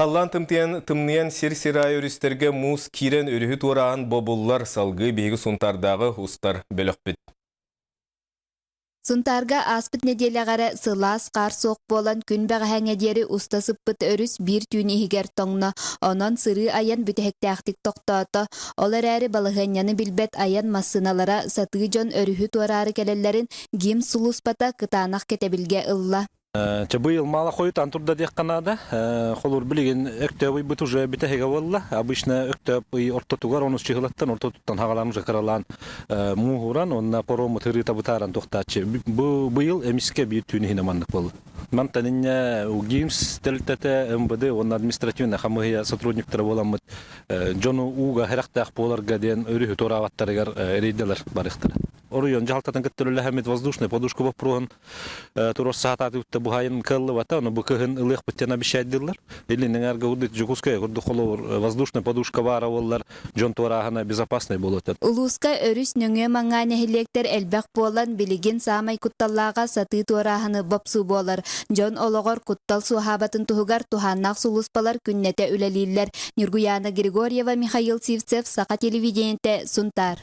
Халлаан тымтыйан, тымныйан сир-сир аайы өрүстэргэ муус киирэн өрүһү туорааһын бобуллар, салгыы биһиги Сунтаардааҕы устар бөлөхпүт. Сунтаарга ааспыт нэдиэлэҕэ эрэ сылаас хаар суох буолан күн бэҕэһээҥҥэ диэри уста сыппыт өрүс биир түүн иһигэр тоҥно. Онон сырыы-айан бүтэһиктээхтик тохтоото. Ол эрээри балаһыанньаны билбэт айан массыыналара сатыы дьон өрүһү туораары кэлэллэрин ГИМС сулууспата кытаанах кэтэбилгэ ылла. Чэ быйыл мало хойутаан турда диэххэ наада. Холуур билигин Өктөөп ыйбыт уже бүтэһигэ буолла. Обычно Өктөөп ый ортотугар онус чыһылаттан ортотуттан хагалаан уже кыралаан мууһуран уонна пароммут ырыыта бытааран туохтааччы. Бу быйыл эмискэ биир түүн иһинэ маннык буолла. Мантан инньэ ГИМС тэрилтэтэ МВД уонна административнай хамыыһыйа сотрудниктара буоламмыт дьону ууга сэрэхтээх буоларга диэн өрүһү туораабаттарыгар рейдэлэр барыахтара. Оройуон дьаһалтатын кытта үлэлэһэммит воздушная подушка боппуруоһун туруорса сатаатыбыт да буһайын кыаллыбата, ону бу кыһын ылыахпыт диэн обещайдыыллар. Илин эҥээргэ курдук Дьокуускайга курдук холобур воздушная подушка баара буоллар дьон туорааһына безопасный буолуо этэ. Улууска өрүс нөҥүө маҥаа нэһилиэктэр элбэх буолан, билигин саамай кутталлааҕа сатыы туорааһыны бопсуу буолар. Дьон олоҕор куттал суоһаабатын туһугар туһааннаах сулууспалар күннэтэ үлэлииллэр. Ньургуйаана Григорьева, Михаил Сивцев, Саха телевидениетэ, Сунтаар.